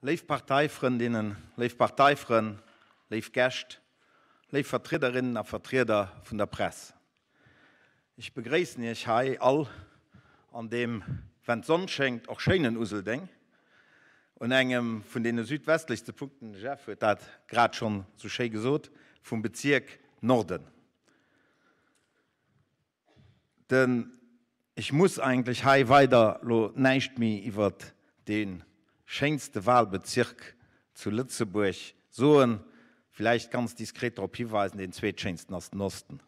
Léif Parteifrëndinnen, léif Parteifrënn, léif Gäscht, léif Vertriederinnen a Vertrieder vun der Press. Ech begréissen Iech hei all an deem, wenn d'Sonn schéngt, och schéinen Useldeng, un engem vun deene südwestlechste Punkten, de Jeff huet dat grad schonn esou schéi gesot, vum Bezierk Norden. Den Ech muss eigentlech hei weider lo näischt méi iwwert dee schéinste Wahlbezirk zu Lëtzebuerg soen, villäicht ganz diskret drop hiweisen, deen zweetschéinsten ass den Osten.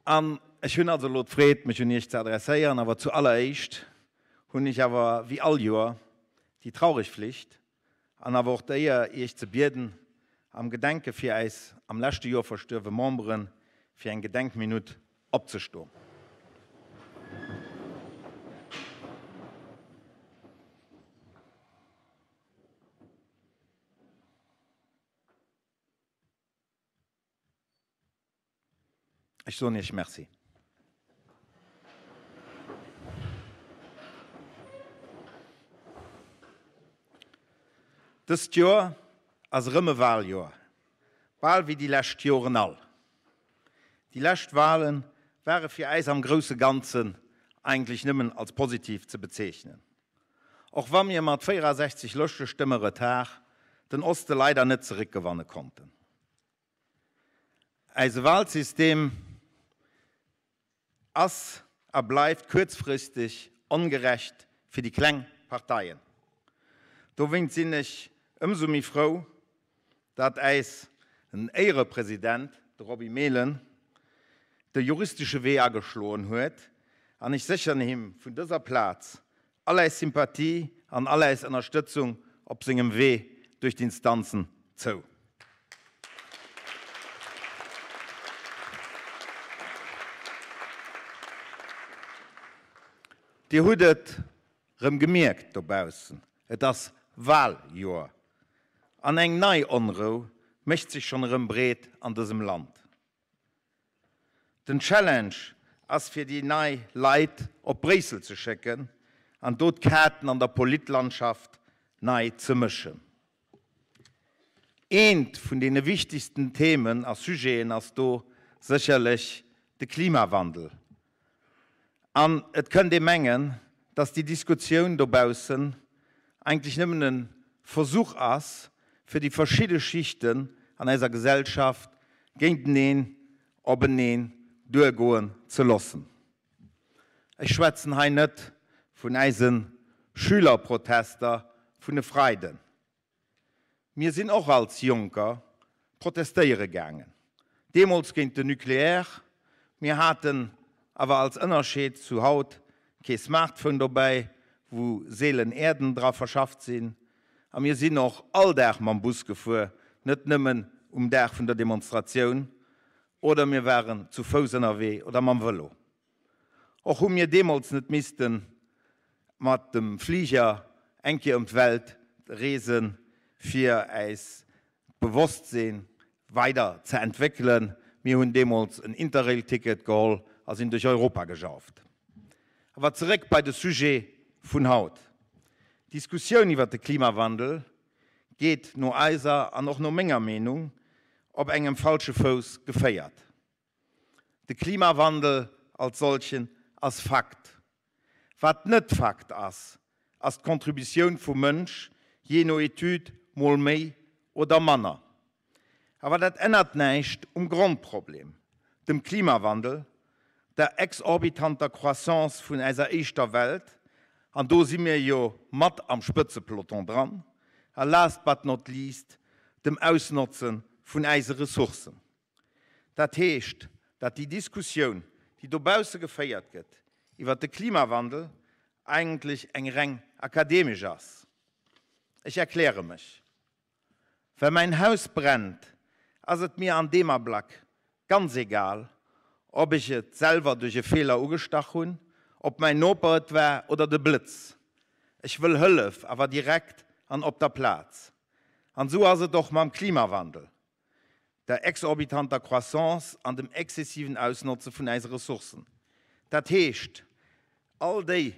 An ech hunn also elo d'Freed, mech un Iech ze adresséieren, awer zu alleréischt hunn ech awer wéi all Joer déi traureg Flicht, An awer och d'Éier, Iech ze bieden, am Gedenke fir äis am leschte Joer verstuerwe Memberen, fir eng Gedenkminutt opzestoen. Ech soen Iech Merci. Dëst Joer ass erëm e Waljoer, bal wéi déi lescht Joren all. Déi lescht Wale ware fir äis am grousse Ganzen eigentlech nëmmen als positiv ze bezeechnen. Och wa mir mat 64 Lëschtestëmme Retard den Oste leider net zeréckgewanne konnten. Eise Wahlsystem ass a bleift kuerzfristeg ongerecht fir déi kleng Parteien. Dowéint sinn ech ëmsou méi frou, datt äis en Éierepresident, de Roby Mehlen, de juristesche Wee ageschloen huet an ech sécheren him vun dëser Plaz All äis Sympathie an all äis Ënnerstëtzung op sengem Wee duerch d'Instanzen zou. Dir hutt et rëm gemierkt dobaussen, et ass Wahljoer an eng nei Onrou mécht sech schonn erëm breet an dësem Land. Den Challenge ass fir déi nei Leit op Bréissel ze schécken an do d'Kaarten an der Politlandschaft nei ze mëschen. Eent vun deene wichtegsten Themen a Sujeten ass do sécherlech de Klimawandel. An et kënnt ee mengen, dass déi Diskussioun dobaussen eigentlech nëmmen e Versuch ass, fir déi verschidde Schichten an eiser Gesellschaft géinteneen, openeen duergoen ze loossen. Ech schwätzen hei net vun eise Schülerprotester vun e Freiden. Mir sinn och als Jonker protestéiere gaangen, deemools géint den Nucléaire. Mir haten awer als Ënnerscheed zu haut kee Smartphone dobäi, wou seelen Äerden dra verschafft sinn. A mir sinn och all Dag mam Bus gefuer, net nëmmen um Dag vun der Demonstratioun. Oder mir waren zu Fouss ënnerwee oder mam Vëlo. Och hu mir deemools net missten mat dem Fliger eng Kéier ëm d'Welt reesen, fir äis d'Bewosstsinn weider ze entwéckelen. Mir hunn deemools en Interrail-Ticket geholl a sinn duerch Europa gejauft. Awer zeréck bei de Sujet vun haut. D'Diskussioun iwwer de Klimawandel geet no eiser an och no menger Meenung op engem falsche Fouss geféiert. De Klimawandel als solchen ass Fakt. Wat net Fakt ass, ass d'Contributioun vum Mënsch, jee no Etüd mol méi oder manner. Awer dat ännert näischt um Grondproblem, dem Klimawandel, der exorbitanter Croissance vun eiser éischter Welt, an do si mir jo mat am Spëtzepeloton dran, a last but not least dem Ausnotze vun eise Ressourcen. Dat heescht, datt déi Diskussioun, déi dobausse geféiert gëtt iwwert de Klimawandel, eigentlech eng reng akademesch ass. Ech erkläre mech. Well mäin Haus brennt, ass et mir an deem Ablack ganz egal, ob ech et selwer duerch e Feeler ugestach hunn, ob mäin Noper et war oder de Blëtz. Ech wëll Hëllef, awer direkt an op der Plaz. An esou ass et och mam Klimawandel. der exorbitanter Croissance an dem exzessiven Ausnotze vun äise Ressourcen. Dat heescht, all déi,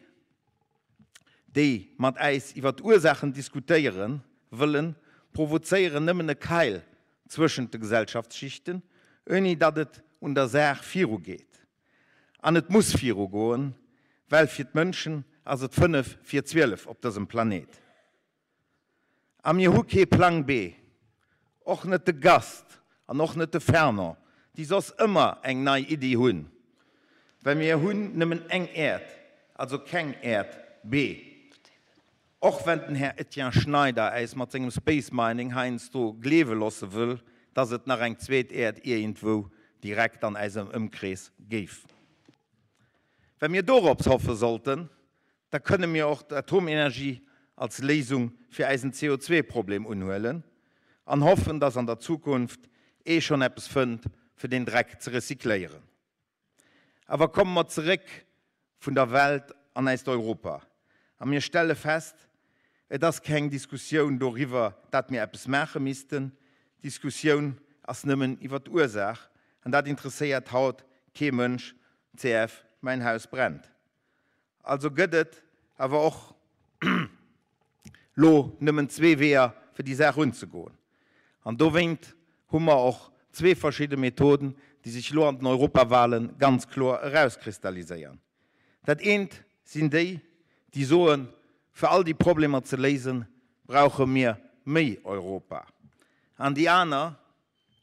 Déi mat äis iwwer d'Ursaachen diskutéiere wëllen, provozéieren nëmmen e Keil zwëschent de Gesellschaftsschichten, ouni datt et un der Saach virugeet. An et muss virugoen, well fir d'Mënschen ass et 5 vir 12 op dësem Planet. A mir hu kee Plang B, och net de Gast an och net de Fernand, déi soss ëmmer eng nei Iddi hunn, well mir hunn nëmmen eng Äerd, also keng Äerd B. Och wenn den Här Etienne Schneider äis mat sengem Space Mining heiansdo gleewe losse wëll, dass et nach eng zweet Äerd iergendwou direkt an äisem Ëmkrees géif. Wa mir dorops hoffe sollten, da kënne mir och d'Atomenergie als Léisung fir äisen CO2-Problem unhuelen an hoffen, dass an der Zukunft ee schonn eppes fënnt, fir deen Dreck ze recycléieren. Awer komme mer zeréck vun der Welt an äist Europa a mir stelle fest, Et ass keng Diskussioun doriwwer, dat mir eppes maache missten. D'Diskussioun ass nëmmen iwwer d'Ursaach an dat interesséiert haut kee Mënsch, cf. Mäin Haus brennt. Also gëtt et awer och lo nëmmen zwee Weeër fir déi Saach unzegoen. An dowéint hu mer och zwee verschidde Methoden, déi sech lo an den Europawale ganz kloer erauskristalliséieren. Dat eent sinn déi, déi soen, fir all déi Problemer ze léisen, brauche mir méi Europa. An déi aner,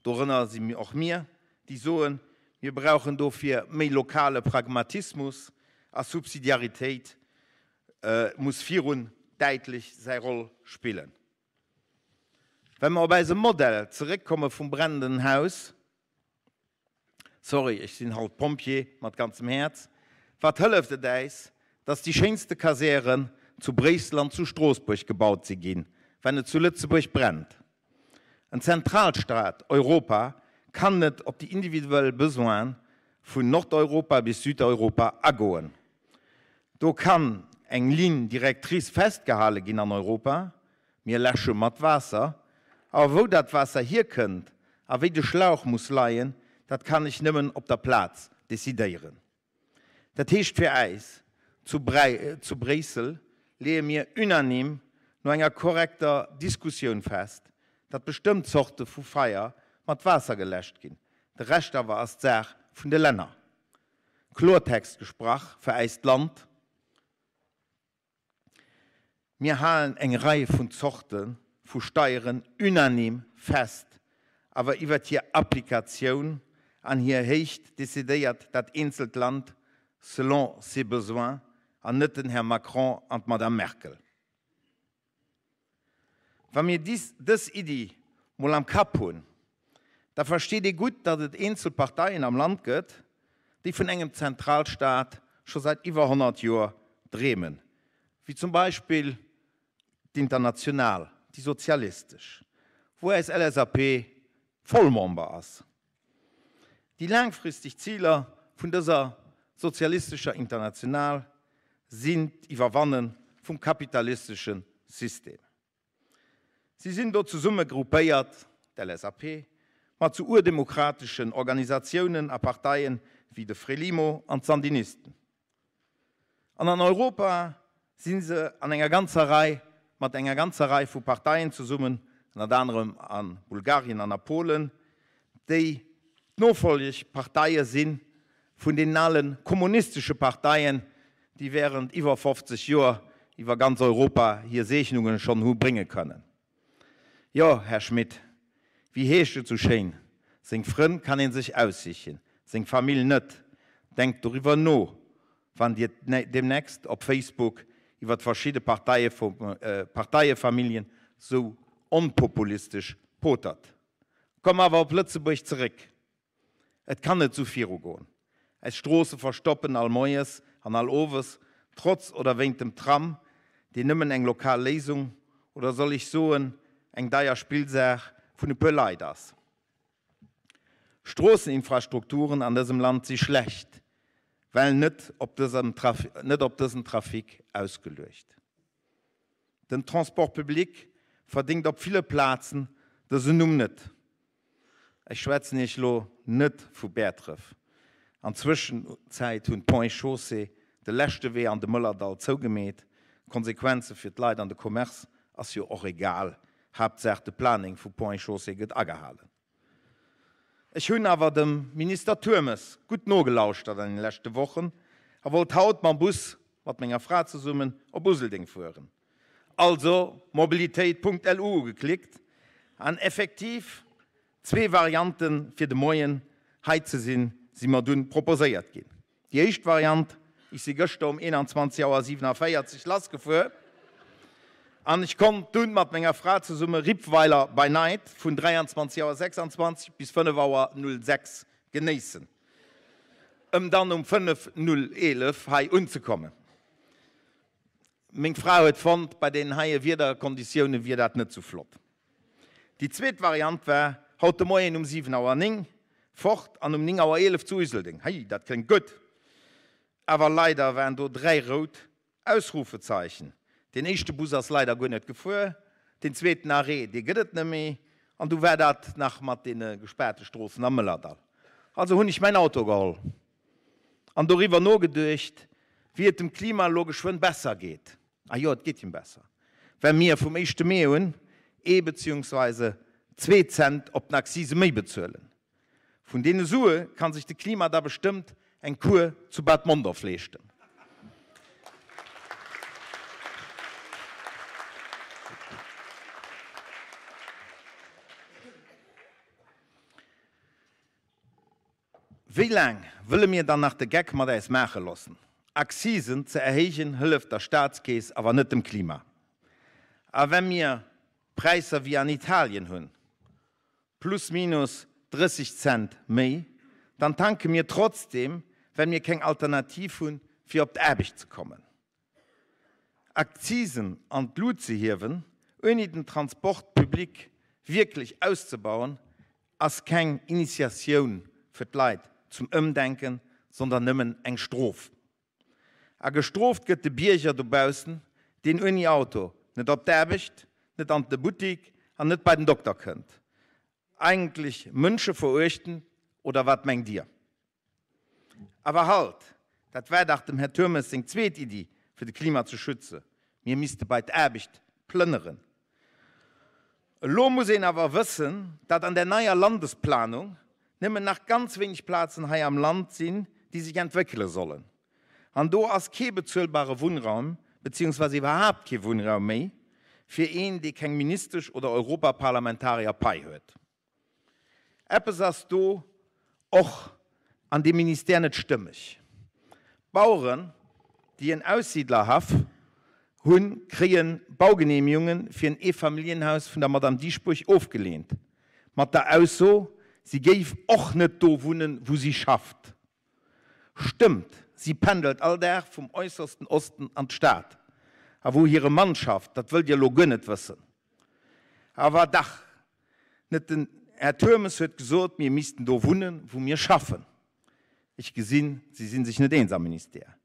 Dorënner si och mir, déi soen, mir brauchen dofir méi lokale Pragmatismus a Subsidiaritéit muss virun däitlech säi Roll spillen. Wa mer op eise Modell zeréckkomme vum brennenden Haus, Sorry, ech sinn halt Pompjee mat ganzem Häerz. Wat hëlleft et äis, dass déi schéinste Kasären zu Bréissel an zu Stroossbuerg gebaut si ginn, wenn et zu Lëtzebuerg brennt? En Zentralstaat Europa kann net op déi individuell Besoine vun Nordeuropa bis Südeuropa agoen. Do kann eng Ligne directrice festgehale ginn an Europa, Mir läsche mat Waasser, awer wou dat Waasser hierkënnt a wéi de Schlauch muss leien, dat kann ech nëmmen op der Plaz decidéieren. Dat heescht fir äis, zu zu Bréissel leeë mir unanime no enger korrekter Diskussioun fest, datt bestëmmt Zorte vu Feier mat Waasser geläscht ginn, de Rescht awer ass d'Saach vun de Länner. Kloertext gesprach fir äist Land. Mir halen eng Rei vun Zorte vu Steieren unanime fest, awer iwwert hir Applikatioun an hir Héicht decidéiert dat eenzelt Land selon ses besoins an net den Här Macron an d'Madame Merkel. Wa mir dës Iddi mol am Kapp hunn, da versteet ee gutt, datt et eenzel Parteien am Land gëtt, déi vun engem Zentralstaat scho säit iwwer 100 Joer dreemen, wéi zum Beispill d'International, déi sozialistesch, wou eis LSAP Vollmember ass. Déi laangfristeg Ziler vun dëser sozialistescher International sinn d'Iwwerwanne vum kapitalistesche System. Si sinn do zesumme gruppéiert, d'LSAP, mat sou urdemokrateschen Organisatiounen a Parteien wéi de Frelimo an d'Sandinisten. An an Europa si se an enger ganzer Rei mat enger ganzer Rei vu Parteien zesummen, ënnert anerem a Bulgarien an a Polen, déi d'Nofolgparteie si vun deenen ale kommunistesche Parteien, déi während iwwer 50 Joer iwwer ganz Europa hir Seegnunge schonn hu brénge kënnen. Jo, Här Schmit, wéi heescht et sou schéin, seng Frënn kann een sech aussichen, seng Famill net. Denkt doriwwer no, wann Dir demnächst op Facebook iwwer verschidde Parteiefamilljen sou onpopulistesch potert. Komm awer op Lëtzebuerg zeréck. Et kann net sou virugoen. Eis Stroosse verstoppen all moies an all owes, trotz oder wéint dem Tram, deen nëmmen eng lokal Léisung, oder soll ech soen, eng deier Spillsaach vun e puer Leit ass. Stroosseninfrastrukturen an dësem Land si schlecht, well net op net op dësen Trafic ausgeluecht. Den Transport public verdéngt op ville Plazen dësen Numm net. Ech schwätzen Iech lo net vu Bäertref. An Zwëschenzäit hunn d'Ponts et Chaussées de leschte Wee an de Mëllerdall zougemeet. D'Konsequenze fir d'Leit an de Commerce ass jo och egal, Haaptsaach de Planing vu Ponts et Chaussées gëtt agehalen. Ech hunn awer dem Minister Turmes gutt nogelauschtert an den leschte Wochen a wollt haut mam Bus mat menger Fra zesummen op Useldeng fueren. Also mobilitéit.lu ugeklickt an effektiv zwee Varianten fir de Moien hei ze sinn si mer dunn proposéiert ginn. Déi éischt Variant, Ech si gëschter um 21 Auer 47 lassgefuer an ech konnt dunn mat menger Fra zesumme Rippweiler by Night vun 23 Auer 26 bis 5 Auer 06 genéissen, ëm dann um 5 011 hei unzekommen. Meng Fra huet fonnt, bei deenen heie Wiederkonditioune wier dat net sou flott. Déi zweet Variant war, haut de Moien um 7 Auer 9 fort an um 9 Auer 11 zu Useldeng. Hei, dat kléngt gutt! Awer leider waren do 3 rout Ausrufezeichen. Deen éischte Bus ass leider guer net gefuer, deen zweeten Arrêt, dee gëtt et net méi, an du war dat nach mat deene gespaarte Stroossen am Mëllerdall. Also hunn ech mäin Auto geholl an doriwwer nogeduecht, wéi et dem Klima elo geschwënn besser geet. A jo, et geet him besser, well mir vum éischte Mee un ee beziehungsweise zwee Cent op den Accise méi bezuelen. Vun deene Sue kann sech de Klima da bestëmmt eng Kur zu Bad Mondorf leeschten. Wéi laang wëlle mir dann nach de Geck mat äis maache loossen? Accisen ze erhéijen hëlleft der Staatskeess, awer net dem Klima. A wa mir Präisser wéi an Italien hunn, plus minus 30 Cent méi, dann tanke mir trotzdeem, well mir keng Alternativ hunn, fir op d'Aarbecht ze kommen. Akzisen an d'Lut ze hiewen, ouni den Transport public wierklech auszebauen, ass keng Initiatioun fir d'Leit zum Ëmdenken, sondern nëmmen eng Strof. A gestrooft gëtt de Bierger dobaussen, deen ouni Auto net op d'Aarbecht, net an de Buttik an net bei den Dokter kënnt. Eigentlech mënscheveruechtend, oder wat mengt Dir? Awer halt, dat war dach dem Här Turmes seng zweet Iddi, fir de Klima ze schütze, Mir misste bei d'Aarbecht plënneren. Elo muss een awer wëssen, datt an der neier Landesplanung nëmmen nach ganz wéineg Plazen hei am Land sinn, déi sech entwéckele sollen. An do ass kee bezuelbare Wunnraum, beziehungsweise iwwerhaapt kee Wunnraum méi, fir een, dee keng Ministesch oder Europaparlamentarierpai huet. Eppes ass do och an deem Ministère net stëmmeg. D'Baueren, déi en Aussiedlerhaff hunn, kréie Baugenehmigunge fir en Eefamilljenhaus vun der Madame Dieschbourg ofgeleent, mat der Ausso, si géif och net do wunnen, wou si schafft. Stëmmt, si pendelt all Dag vum äussersten Osten an d'Stad. A wou hire Mann schafft, dat wëllt Dir elo guer net wëssen. Awer dach, net den Här Turmes huet gesot, mir missten do wunnen, wou mir schaffen. Ech gesinn, si si sech net eens am Ministère.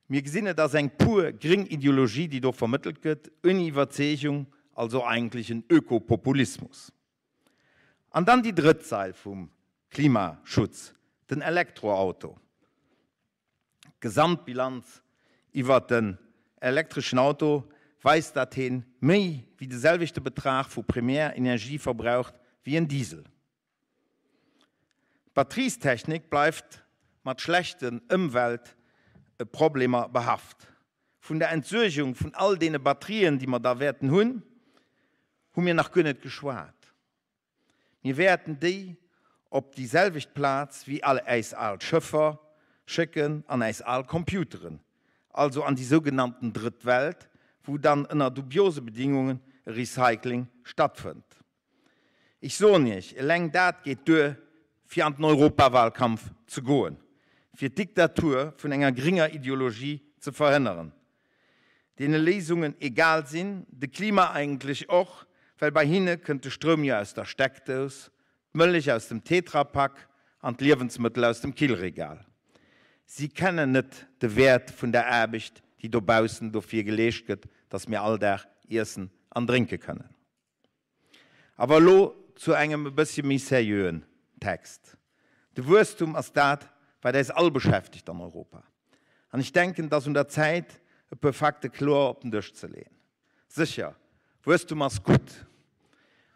Mir gesinn, et ass eng pur gréng Ideologie, déi do vermëttelt gëtt, ouni Iwwerzeegung, also eigentlech en Ökopopulismus. An dann déi drëtt Sail vum Klimaschutz, den Elektroauto. D'Gesamtbilanz iwwert den elektreschen Auto weist, datt heen méi wéi de selwechte Betrag vu Primärenergie verbraucht wéi en Diesel. D'Batteriestechnik bleift mat schlechten Ëmweltproblemer behaft. Vun der Entsuergung vun all deene Batterien, déi mer da wäerten hunn, hu mir nach guer net geschwat. Mir wäerten déi op déi selwecht Plaz wéi all äis al Schëffer schécken an äis al Computeren, also an déi sougenannten Drëtt Welt, wou dann ënner dubiose Bedingungen e Recycling stattfënnt. Ech soen Iech, eleng dat geet duer, fir an den Europawahlkampf ze goen, fir d'Diktatur vun enger gringer Ideologie ze verhënneren. Deene Léisungen egal sinn, de Klima eigentlech och, well bei hinne kënnt de Stroum jo aus der Steckdous, d'Mëllech aus dem Tetrapak an d'Liewensmëttel aus dem Killregal. Si kennen net de Wäert vun der Aarbecht, déi dobaussen dofir geleescht gëtt, dass mir all Dag iessen an drénke kënnen. Awer elo zu engem e bëssche méi seriöen Text. De Wuesstum ass dat, wat äis all beschäftegt an Europa. An ech denken, et ass un der Zäit, e puer Fakte kloer op den Dësch ze leeën. Sécher, Wuesstum ass gutt.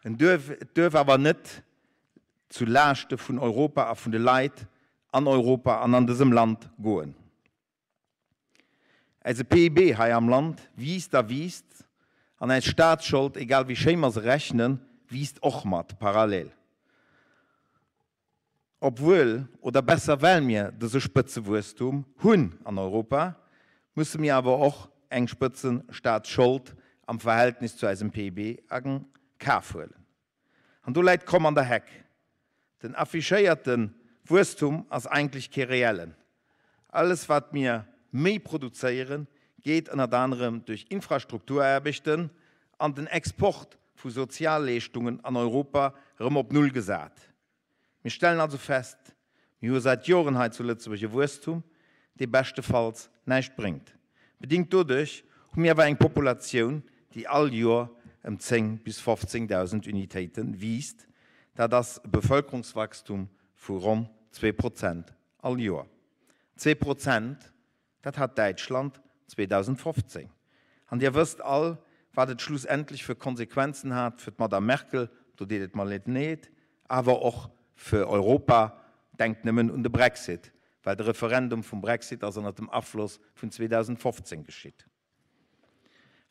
En duerf, et duerf awer net zu Laaschte vun Europa a vun de Leit an Europa an an dësem Land goen. Eise PIB hei am Land wiisst a wiisst an eis Staatsschold, egal wéi schéi mer se rechnen, wiisst och mat parallel. Obwuel, oder besser well mir dëse Spëtzewuesstum hunn an Europa, musse mir awer och eng Spëtzenstaatsschold am Verhältnis zu eisem PIB a Kaf huelen. An do läit d'Kromm an der Heck. Den affichéierte Wuesstum ass eigentlech kee reellen. Alles wat mir méi produzéieren, geet ënnert anerem duerch Infrastrukturaarbechten an den Export vu Sozialleeschtungen an Europa erëm op Null gesat. Mir stellen also fest, Mir hu säit Joren hei zu Lëtzebuerg e Wuesstum, dee beschtefalls näischt bréngt. Bedingt doduerch hu mir awer eng Populatioun, déi all Joer ëm 10 bis 15.000 Unitéite wiisst. Dat ass e Bevëlkerungswachstum vu ronn 2 Prozent all Joer. 2 Prozent, dat hat Däitschland 2015. An Dir wësst all, wat et schlussendlech fir Konsequenzen hat fir d'Madame Merkel, do deet et mer leed, awer och fir Europa, denkt nëmmen un de Brexit, well de Referendum vum Brexit ass ënnert dem Afloss vun 2015 geschitt.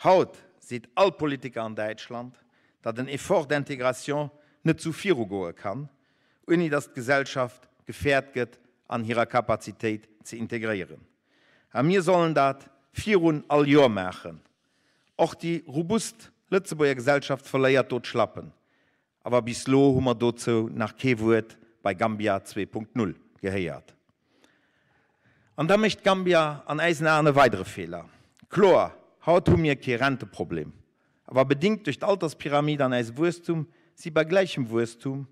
Haut seet all Politiker an Däitschland, datt en Effort d'intégration net sou virugoe kann, ouni datt d'Gesellschaft gefäert gëtt an hirer Kapazitéit ze integréieren. A mir sollen dat virun all Joer maachen. Och déi robust Lëtzebuerger Gesellschaft verléiert do d'Schlappen. Awer bis lo hu mer dozou nach kee Wuert bei Gambia 2.0 gehéiert. An da mécht Gambia an äisen Aen e weidere Feeler. Kloer, haut hu mir kee Renteproblem. Awer bedingt duerch d'Alterspyramid an äise Wuesstum si bei gläichem Wuesstum,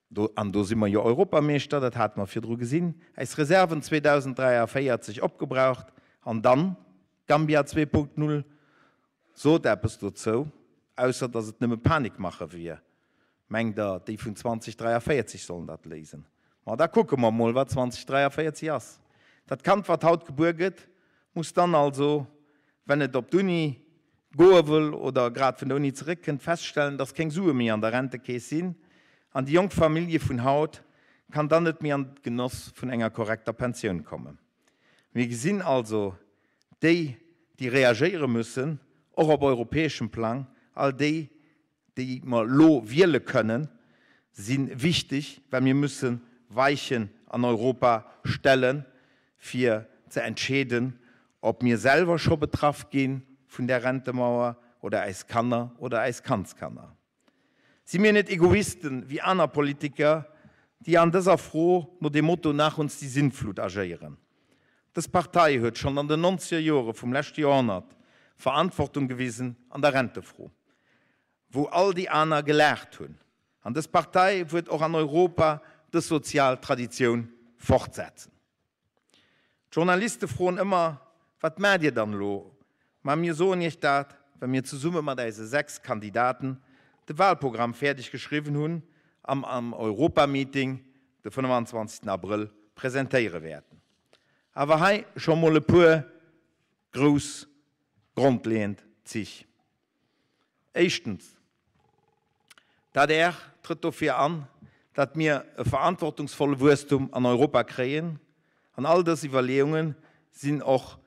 do, an do si mer jo Europameeschter, dat hate mer virdru gesinn, äis Reserven 2043 opgebraucht. An dann, Gambia 2.0, Sot eppes dozou, ausser datt et nëmme Panikmache wier. Mengt Der, déi vun 2043 sollen dat léisen? Ma da kucke mer mol, wat 2043 ass. Dat Kand, wat haut gebuer gëtt, muss dann also, wenn et op d'Uni goe wëll oder grad vun der Uni zeréckkënnt, feststellen, datt keng Sue méi an der Rentekeess sinn. An déi jonk Famillje vun haut kann dann net méi an de Genoss vun enger korrekter Pensioun kommen. Mir gesinn also, déi, déi reagéiere müssen, och op europäeschem Plang, all déi, déi mer elo wiele kënnen, si wichteg, well mir müsse Weichen an Europa stellen, fir ze entscheeden, ob mir selwer scho betraff gi vun där Rentemauer oder eis Kanner oder eis Kandskanner. Si mir net Egoisten wéi aner Politiker, déi an dëser Fro no dem Motto nach uns die Sintflut agéieren? Dës Partei huet schonn an den nonzeger Jore vum leschte Joerhonnert Verantwortung gewisen an der Rentefro, wou all déi aner gelaacht hunn. An dës Partei wuert och an Europa dës sozial Traditioun fortsetzen. D'Journaliste froen ëmmer, Wat maacht Dir dann elo? Ma mir soen Iech dat, well mir zesumme mat äise 6 Kandidaten de Wahlprogramm fäerdeg geschriwwen hunn an am Europameeting de 25 Abrëll presentéiere wäerten. Awer hei scho mol e puer grouss grondleeënd Zich. Éischtens, d'ADR trëtt dofir an, datt mir e verantwortungsvolle Wuesstum an Europa kréien, an all dës Iwwerleeunge sinn och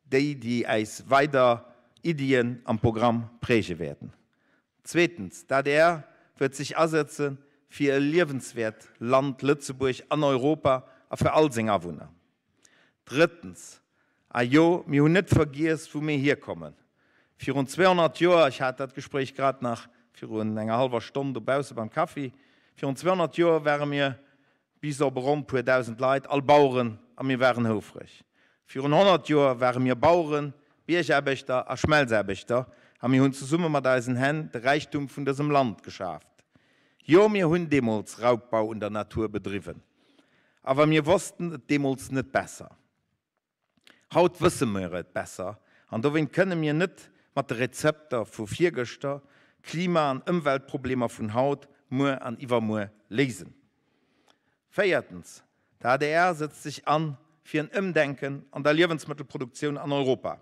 déi, déi äis weider Iddien am Programm präge wäerten. Zweetens, d'ADR wëllt sech asetze fir e liewenswäert Land Lëtzebuerg an Europa a fir all seng Awunner. Drëttens, a jo, mir hunn net vergiess, wou mir hierkommen. Virun 200 Joer, ech hat dat Gespréich grad nach virun enger hallwer Stonn dobausse beim Kaffi, virun 200 Joer ware mir bis op e ronn puer dausend Leit all Baueren a mir waren houfreg. Virun 100 Joer ware mir Baueren, Biergaarbechter a Schmelzaarbechter a mir hunn zesumme mat eisen Hänn de Räichtum vun dësem Land geschaaft. Jo, mir hunn deemools Raubbau un der Natur bedriwwen. Awer mir wossten et deemools net besser. Haut wësse mir et besser an dowéint kënne mir net mat de Rezepter vu virgëschter d'Klima an Ëmweltproblemer vun haut, muer an iwwermuer léisen. Véiertens, D'adr sëtzt sech an fir en Ëmdenken an der Liewensmëttelproduktioun an Europa.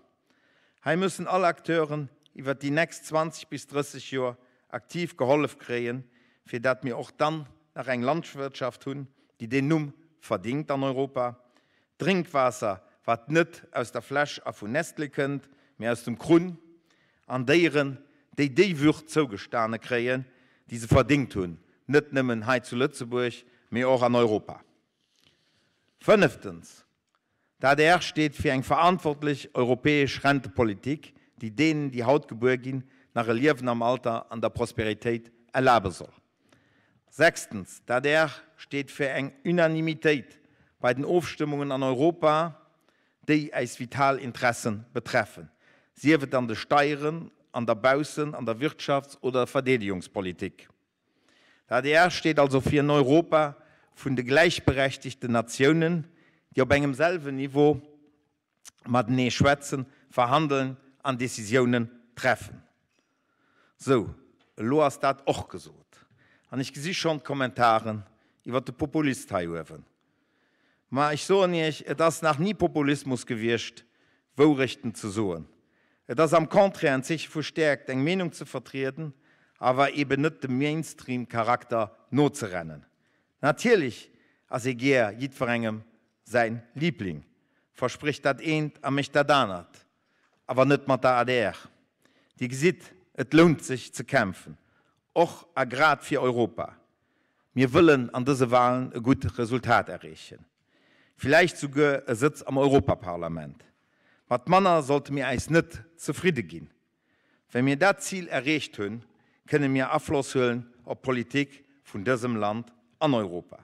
Hei mussen all Acteuren iwwert déi nächst 20 bis 30 Joer aktiv gehollef kréien, fir dat mir och dann nach eng Landwirtschaft hunn, déi deen Numm verdingt an Europa. Drénkwaasser, wat net aus der Fläsch a vun Nestlé kënnt, mee aus dem Krunn, an Déieren, déi déi Würd zougestane kréien, déi se verdingt hunn, net nëmmen hei zu Lëtzebuerg, mee och an Europa. Fënneftens, D'adr steet fir eng verantwortlech europäesch Rentepolitik, déi deenen, déi haut gebuer ginn, nach e Liewen am Alter an der Prosperitéit erlabe soll. Sechstens, d'adr steet fir eng Unanimitéit bei den Ofstëmmungen an Europa, déi äis vital Interessen betreffen, sief et an de Steieren, an der Baussen-, an der Wirtschafts oder Verdeedegungspolitik. D'adr steet also fir en Europa vun de gläichberechtigten Natiounen, déi op engem selwen Niveau matenee schwätzen, verhandeln an Décisiounen treffen. Sou, elo ass dat och gesot. An ech gesi schonn d'Kommentaren iwwer de Populist hei uewen. Ma ech soen Iech, et ass nach ni Populismus gewiescht, Wourechten ze soen. Et ass am Contraire en Zeeche vu Stäerkt, eng Meenung ze vertrieden, awer eben net dem Mainstream-Charakter nozerennen. Natierlech ass ee gär jiddwerengem säin Liebling, versprécht dat eent a mécht dat anert, awer net mat der adr. Dir gesitt, et lount sech ze kämpfen, och a grad fir Europa. Mir wëllen an dëse Walen e gutt Resultat erreechen, villäicht souguer e Sëtz am Europaparlament. Mat manner sollte mir äis net zefridde ginn. Well mir dat Zil erreecht hunn, kënne mir Afloss huelen op d'Politik vun dësem Land an Europa.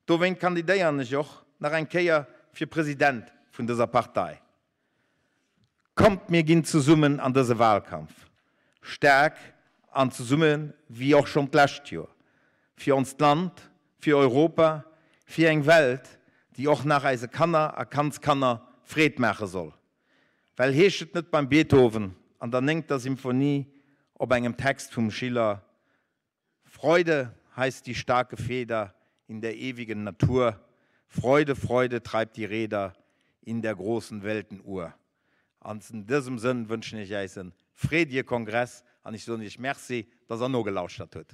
Dowéint kandidéieren ech och nach eng Kéier fir President vun dëser Partei. Kommt mir ginn zesummen an dëse Wahlkampf, staark an zesumme wéi och schonn d'lescht Joer, fir onst Land, fir Europa, fir eng Welt, déi och nach eise Kanner a Kandskanner Freed maache soll. Well heescht et net beim Beethoven an der néngter Symphonie op engem Text vum Schiller, Freude heißt die starke Feder in der ewigen Natur, Freude, Freude treibt die Räder in der großen Weltenuhr. An dësem Sënn wënschen ech äis e freedege Kongress an ech soen iech Merci, dass der nogelauschtert hutt.